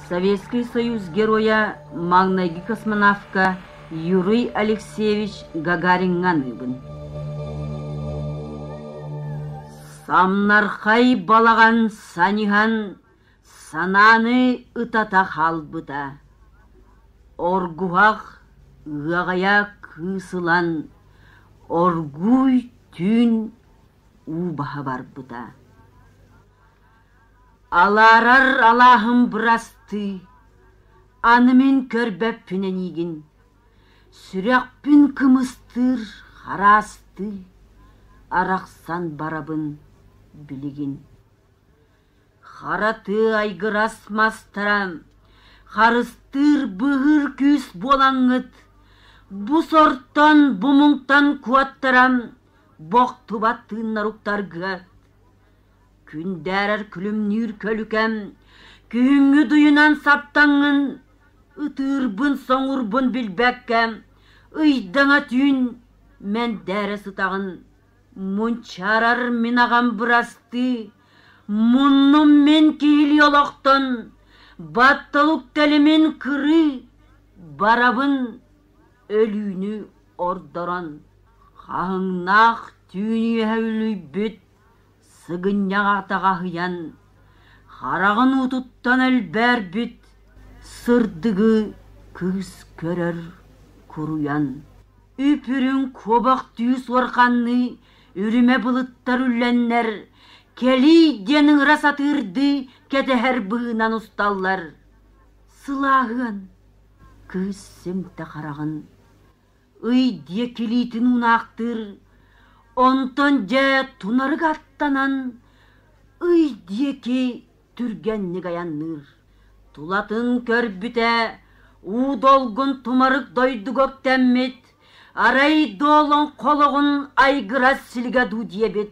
Советский Союз Геройа маҥнайгы космонавтка Юрий Алексеевич Гагариҥҥа аныыбын. Самнархай балаҕан саньыһан санааны ытата хаалбыта. Оргуһах ыаҕайа кыыс ылан оргууй түүн уу баһа барбыта. Алаарар алааһым бырастыы, аны мин көрбөппүн эйигин, сүрэхпин кымыстыыр хараастыы, арахсан барабын билигин. Хара тыа айгырас мастара, харыстыыр быыһыыр күүс буолаҥҥыт, бу сортон, бу муҥтан куоттаран, бохтубат тыыннар уктаргыат. Күндээрэр күлүмнүүр көлүкэм, күһүҥҥү дуйунан саптаҥҥын, ытыырбын-соҥуурбун билбэккэ, ыйдаҥа түүн мэндээрэ сытаҕын. Мунчаарар мин аҕам бырастыы, муннум мин киһилии олохтон, батталык тэлимин кырыы, барабын өлүүнү ордорон. Хаһыҥнаах түүн үөһэ үлүйбүт сыгынньах атаҕаһыйан, хараҕын уутуттан өлбөөрбүт сырдыгы кыыс көрөр куруйан. Үп-үрүҥ куобах түү суорҕанныы үрүмэ былыттар үллэннэр, кэлиий диэн ыҥыра сатыырдыы кэтэһэр быһыынан усталлар. Сылааһыан, кыыс симтэ хараҕын ый диэки илиитин уунаахтыыр, онтон дьэ тунарык аттанан ый диэки түргэнник айанныыр. Тулатын көрбүтэ, уу долгун тумарык дойдуга үктэммит, арай дуолан холоҕун айгырас силигэ дуу диэбит.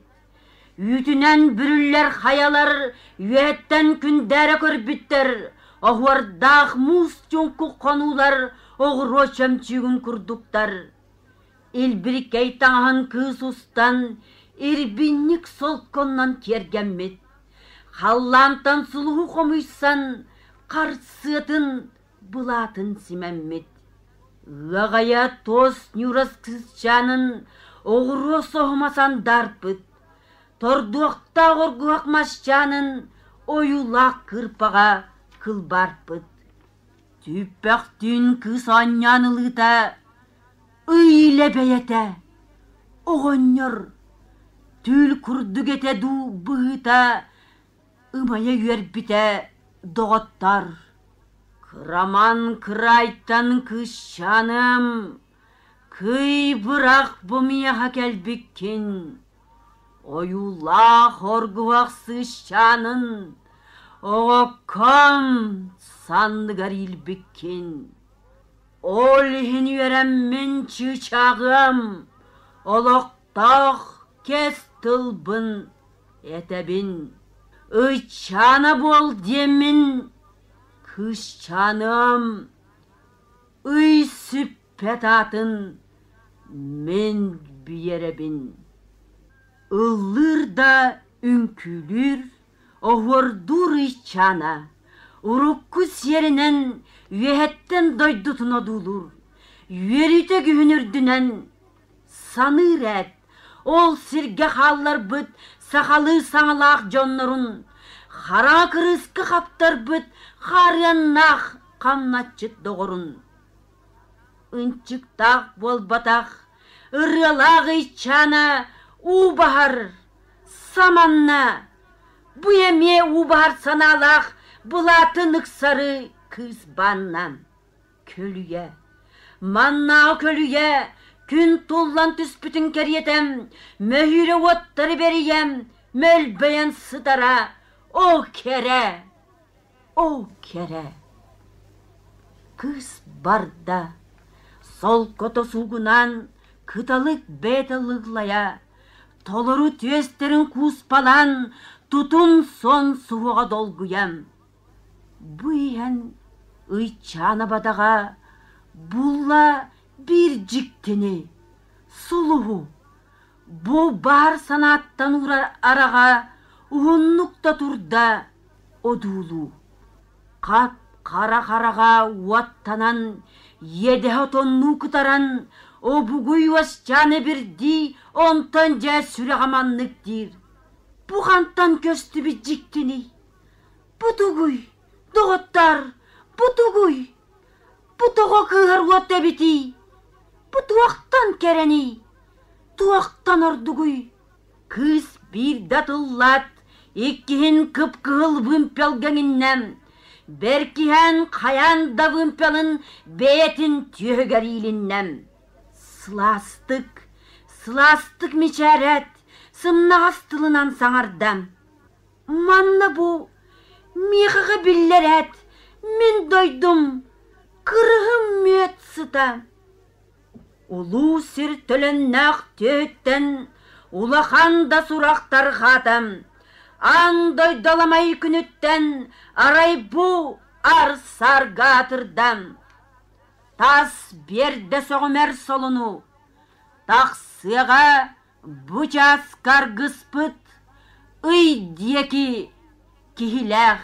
Үүтүнэн бүрүллэр хайалар үөһэттэн күндээрэ көрбүттэр, оһуордаах муус чуҥкук хонуулар оҕуруо чөмчүүгүн курдуктар. Илбирикэй таҥаһын кыыс устан, ирбинньик солконнон киэргэммит. Халлаантан сулуһу хомуйсан, харсыатын, былаатын симэммит. Ыаҕайа туос ньурас кыысчаанын оҕуруо соһума сандаарпыт, тордуохтаах оргуһах масчаанын ойуулаах кырпаҕа кылбаарпыт. Түүппэхтүүн кыыс оонньоон ылыыта ый илэ бэйэтэ, оҕонньор түүл курдук этэ дуу быһыыта ымайа үөрбүтэ доҕоттор. Кыраман кыраайтан кыысчааным, кый бырах бу миэхэ кэлбиккин, ойуулаах оргуһах сыысчаанын, оҕокком санныгар иилбиккин. Ол иһин үөрэммин чыычааҕыам, олохтоох кэс тылбын этэбин. Ыччаана буол диэммин, кыысчааныам, ый сүппэт аатын мин биэрэбин. Ыллыыр да үҥкүүлүүр, оһуордуур ыччаана, урукку сиэринэн үөһэттэн дойдутун одуулуур, үөрүүтэ күһүн үрдүнэн саныыр ээт, ол сиргэ хаалларбыт сахалыы саҥалаах дьоннорун, хараҥа кырыыска хаптарбыт хаарыаннаах хамначчыт доҕорун. Ынчыктаах буолбатах, ырыалаах ыччаана уу баһар, саманна, бу эмиэ уу баһар санаалаах былаатын ыксары кыыс баанна. Көлүйэ, маннааҕы көлүйэ, күн туллан түспүтүн кэриэтэ, мөһүүрэ уоттары бэрийэн, мөлбөйөн сытара, о кэрэ, о кэрэ. Кыыс барда, солкото суугунаан, кыталык бэйэтэ лыглайа, толору түөстэрин кууспалаан, тутум сон суһуоҕа долгуйан, Бу иһэн Ыйчаана бадаҕа булла биир дьиктини, сулуһу. Бу баар санааттан уурар араҕа уһуннук да турда одуулуу. Хат Хара хараҕа уоттанан, иэдэһэ отоннуу кытаран, обугуй уосчаан эбирдии, онтон дьэ сүрэҕэ маннык диир: «Бу хантан көстүбүт дьиктиний? Бу тугуй, доҕоттоор, бу тугуй? Бу тоҕо кыыһар уот эбитий? Бу туохтан кэрэний? Туохтан ордугуй?» Кыыс биирдэ тыллаат, иккиһин кып-кыһыл вымпелга иҥиннэ, бэркиһээн хайаан да вымпелын бэйэтин түөһүгэр иилиннэ. Сылаастык, сылаастык мичээрээт, сымнаҕас тылынан саҥарда: «Манна бу миэхэҕэ биллэрээт, мин дойдум, кырыһым мүөт сыта». Улуу сир төлөннөөх түөһүттэн улахан да сурах тарҕаата. Аан дойду аламай күнүттэн арай бу ар-сарга атырда. Тас биэрдэ сөҕүмэр солуну, тахсыаҕа бу чааска аргыспыт ый диэки киһилээх.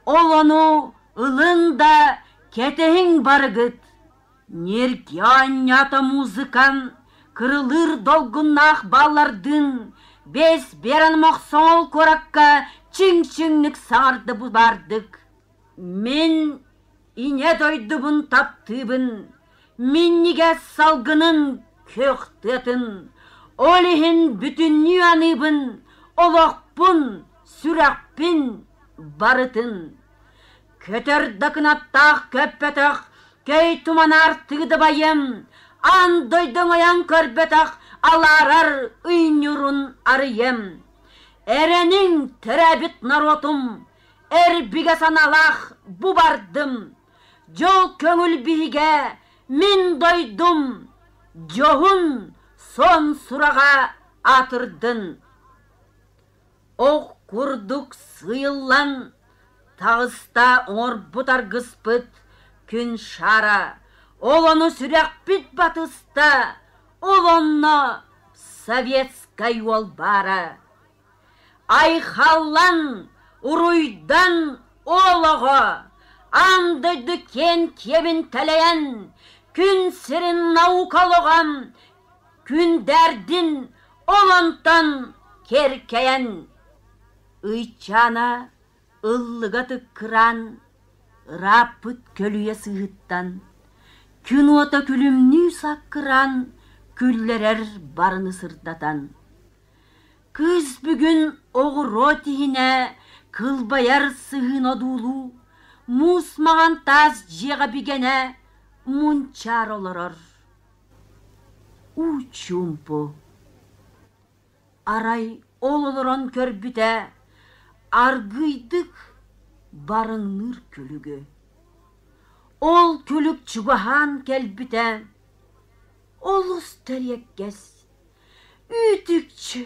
Ол ону ылын да кэтэһиҥ барыгыт. Ньиргианньата музыкан кырылыыр долгуннаах баллардыын бэс биэрэн мохсоҕол куоракка чиҥ-чиҥник саҥарды баардык. Мин ийэ дойдубун таптыыбын, минньигэс салгынын күөх тыатын, ол иһин бүтүннүү аныыбын, олохпун, сүрэхпин барытын. Көтөр да кынаттаах көппөтөх, көй туманаар тыыдабайым, аан дойду оҥойон көрбөтөх алаарар ый ньурун арыйым. Эрэниҥ, төрөөбүт норуотум, эрбигэ санаалаах бу бардым. Дьол көҥүл биһигэ мин дойдум, дьоһун сон сураҕа аатырдын. Ох курдук сыыйыллан таҕыста оҥорбут аргыспыт күн шара, ол ону сүрэхпит батыста, ол онно советскай уол баара. Айхаллан, уруйдан ол оҕо, аан дойду киэн киэбин тэлэйэн, күн сирин наука олоҕом, күндээрдин ол онтон кэркэйэн Ыйчаана ыллыга тыккыраан, ырааппыт көлүйэ сыыһыттан, күн уота күлүмнүү саккыраан, күллэрэр барыны сырдатан. Кыыс бүгүн оҕуруо тиһинэ кылбайар сыһыын одуулуу, муус маҥан таас дьиэҕэ бигэнэ мунчаар олорор. Уу чуумпу. Арай ол олорон көрбүтэ аргыыйдык барыҥныыр күлүгү. Ол күлүк чугаһаан кэлбитэ олус тэриэккэс, үүтүкчү,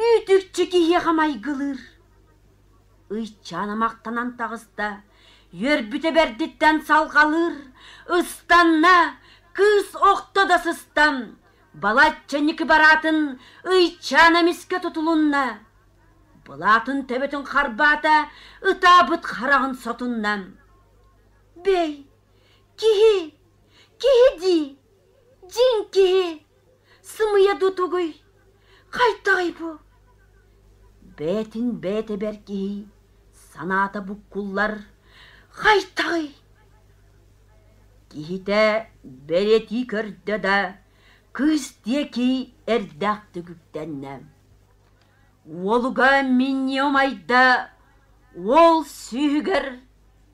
үүтүкчү киһиэхэ майгылыыр. Ыйчаана махтанан таҕыста, үөрбүтэ бэрдиттэн салҕалыыр, ыстанна, кыыс охто да сыстан, балачча ньыкыбараатын Ыйчаана эмискэ тутулунна. Былаатын төбөтүн харбаата, ытаабыт хараҕын сотунна. Бэй, киһи, киһи дии, дьиҥ киһи, сымыйа дуу тугуй, хайдаҕый бу? Бэйэтин бэйэтэ бэркиһий, санаата буккуллар, хайдаҕый? Киһитэ бэлиэтии көрдө да, кыыс диэки эрдэхтик үктэннэ. Уолуга минньиэ умайда, уол сүүһүгэр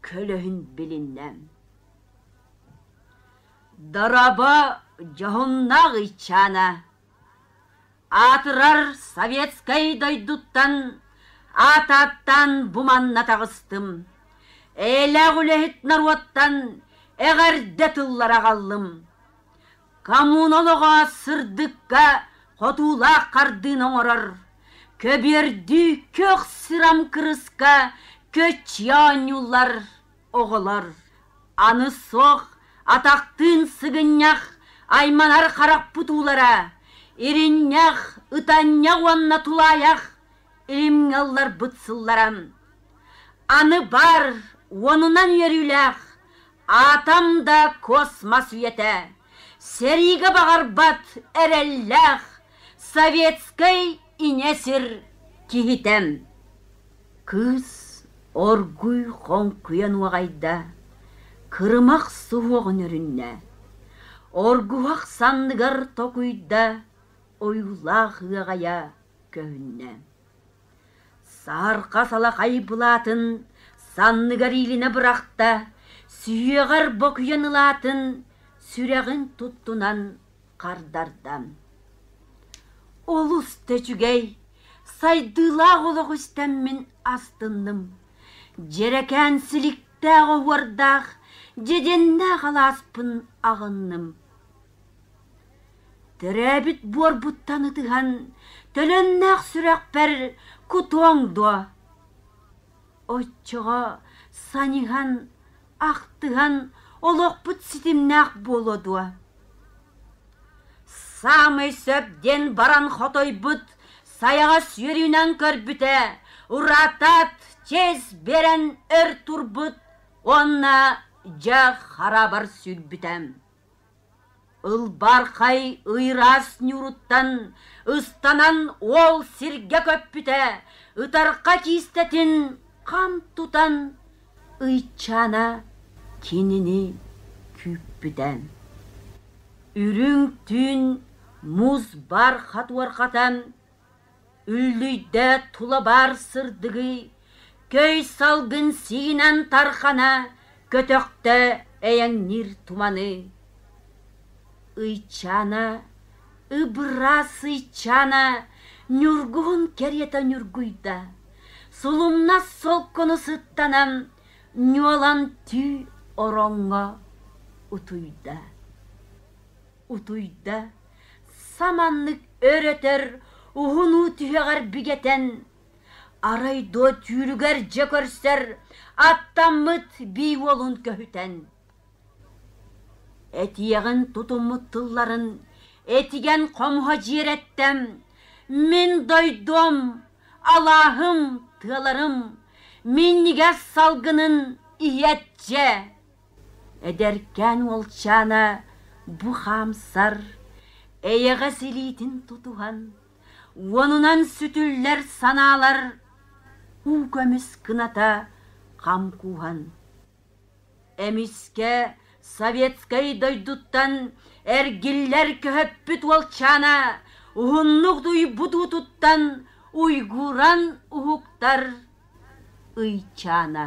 көлөһүн билиннэ. Дорообо, дьоһуннаах ыччаана! Аатырар советскай дойдуттан аат ааттаан бу манна таҕыстым. Эйэлээх үлэһит норуоттан эҕэрдэ тыллар аҕаллым. Коммуна олоҕо сырдыкка хотуулаах хардыыны оҥорор. Көбүөрдүү күөх сырам кырыска көччүйэ оонньууллар оҕолор. Аны суох атахтыын сыгынньах айманар харахпыт уулара, иринньэх, ытанньах уонна тулаайах илимҥэ ылларбыт сыллара. Аны бар. Уонунан үөрүүлээх, атом да космос үйэтэ, сэриигэ баҕарбат эрэллээх советскай ийэ сир киһитэ. Кыыс оргуй хоҥкуйан уоҕайда, кырымах суһуоҕун өрүннэ, оргуһах санныгар токуйда, ойуулаах ыаҕайа көһүннэ. Саарха салахай былаатын санныгар иилинэ бырахта, сүһүөҕэр бокуйан ылаатын сүрэҕин туттунан хардарда. Олус да үчүгэй, сайдыылаах олох истэммин астынным. Дьэрэкээн силиктээх оһуордаах, дьэдьэннээх алааспын аҕынным. Төрөөбүт буорбуттан ытыһан, төлөннөөх сүрэхпэр кутуоҥ дуо? Оччоҕо саныһан, ахтыһан олохпут ситимнээх буолуо дуо? Саамай сөп диэн баран хотойбут сайаҕас үөрүүнэн көрбүтэ, ураатаат чиэс биэрэн өр турбут уонна дьэ харабар сүүрбүтэ. Ылбархай ыйраас ньууруттан ыстанан уол сиргэ көппүтэ, ытарха киистэтин хам тутан ыйчаана кинини күүппүтэ. Үрүҥ түүн муус бархат уорҕатан, үллүйдэ тула баар сырдыгы, көй салгын сиинэн тархана көтөхтө эйэҥниир туманы. Ыйчаана, ыбыраас ыйчаана ньургуһун кэриэтэ ньургуйда, сулумнас солкону сыттанан ньуолан түү ороҥҥо утуйда. Утуйда, саманнык өр-өтөр уһун уу түһэҕэр бигэтэн, арай дуо түүрүгэр дьэ көрсөр аттаммыт бии уолун көһүтэн. Этиэҕин тутуммут тылларын этигэн хомуһа дьиэрэттэн мин дойдум, алааһым, тыаларым минньигэс салгынын иһиэччэ. Эдэркээн уолчаана бу хаамсар, эйэҕэс илиитин тутуһан, уонунан сүтүллэр санаалар уу көмүс кыната хам кууһан. Эмискэ советскай дойдуттан эргиллэр көһөппүт уолчаана уһуннук дуйбут уутуттан уйгуран уһуктар Ыйчаана.